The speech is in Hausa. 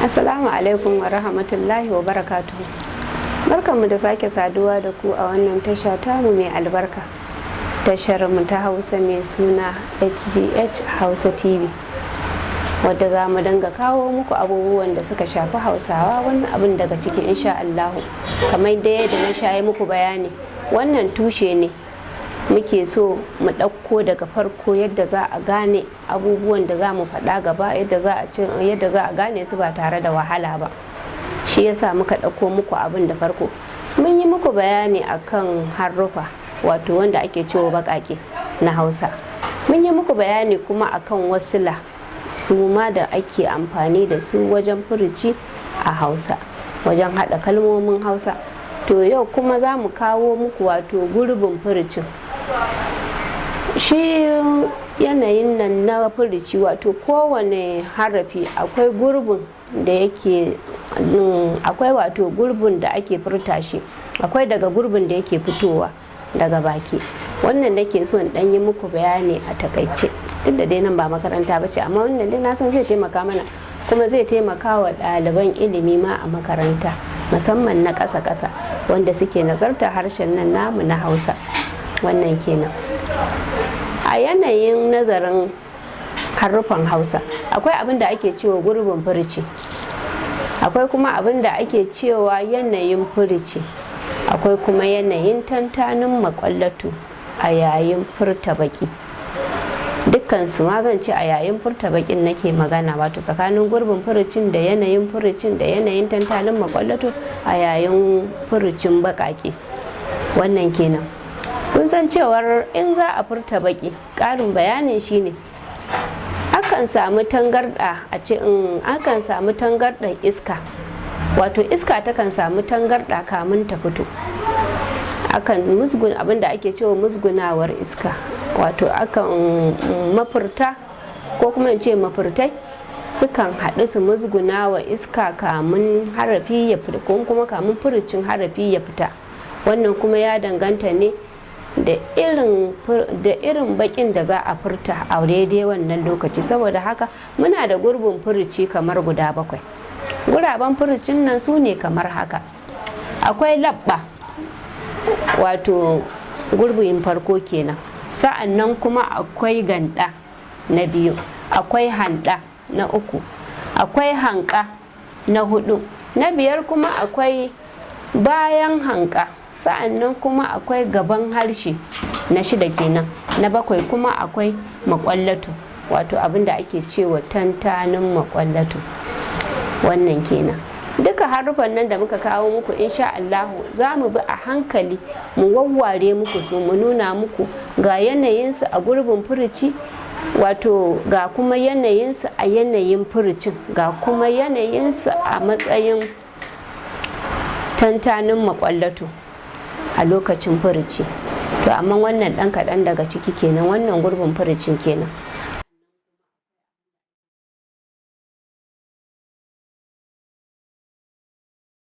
Assalamu alaikum wa rahmatullahi wa barakatuhu. Barkanmu da sake saduwa da ku a wannan tasha tamu mai albarka. Tashar mu ta Hausa mai suna HDH Hausa TV. Wadda za mu dinga kawo muku abubuwan da suka shafi Hausawa, wannan abin daga ciki insha Allahu. Kamar da yadda na shayi muku bayani, wannan tushe ne muke so mu ɗauko daga farko, yadda za a gane abubuwan da za mu faɗa gaba, yadda za a gane su ba tare da wahala ba. Shi yasa muka ɗauko muku abin da farko. Mun yi muku bayani akan haruffa, wato wanda ake cewa baƙaƙe na Hausa. Mun yi muku bayani kuma akan wasila, su ma da ake amfani da su wajen furuci a Hausa, wajen haɗa kalmomin Hausa. To, yau kuma za mu kawo muku wato gurbin furucin. Shi yanayin nan na furuci, wato kowane harafi akwai gurbin da yake akwai, wato gurbin da ake furta shi, akwai daga gurbin da yake fitowa daga baki. Wannan nake so in dan yi muku bayani a takaice, duk da dai nan ba makaranta ba ce, amma wannan dai na san zai taimaka mana, kuma zai taimaka wa ɗaliban ilimi ma a makaranta, musamman na ƙasa-ƙasa wanda suke nazarta harshen nan namu na Hausa. Wannan kenan. A yanayin nazarin haruffan Hausa, akwai abin da ake cewa gurbin furuci, akwai kuma abin da ake cewa yanayin furuci, akwai kuma yanayin tantanin makwallatu a yayin furta baki. Dukkansu ma zan ce a yayin furta bakin nake magana, wato tsakanin gurbin furucin da yanayin furucin da yanayin tantanin makwallato a yayin furucin bakake. Wannan kenan. Kun san cewar in za a furta baki, ƙarin bayanin shine akan samu tangarɗa a ce akan samu tangarɗar iska, wato iska takan samu tangarɗa kamun ta fito. Akan musgun abinda ake cewa musgunawar iska, wato akan mafurta, ko kuma in ce mafurtai sukan haɗu su musguna wa iska kamun harafi ya fita, ko kuma kamun furucin harafi ya fita. Wannan kuma ya danganta ne da irin bakin da za a furta a daidai wannan lokaci. Saboda haka muna da gurbin furuci kamar guda bakwai. Guraben furucin nan su ne kamar haka: akwai labba, wato gurbin farko kenan. Sa'an nan kuma akwai ganda na biyu, akwai handa na uku, akwai hanka na hudu, na biyar kuma akwai bayan hanka, sa'an nan kuma akwai gaban harshe na shida kenan, na bakwai kuma akwai makwallato, wato abin da ake cewa tantanin makwallato. Wannan kenan. Duka haruffan nan da muka kawo muku, insha Allahu za mu bi a hankali mu wawware muku su, mu nuna muku ga yanayinsu a gurbin furuci, wato ga kuma yanayinsu a yanayin furucin, ga kuma yanayinsu a matsayin tantanin makwallato a lokacin furuci. To, amma wannan ɗan kaɗan daga ciki kenan, wannan gurbin furucin kenan.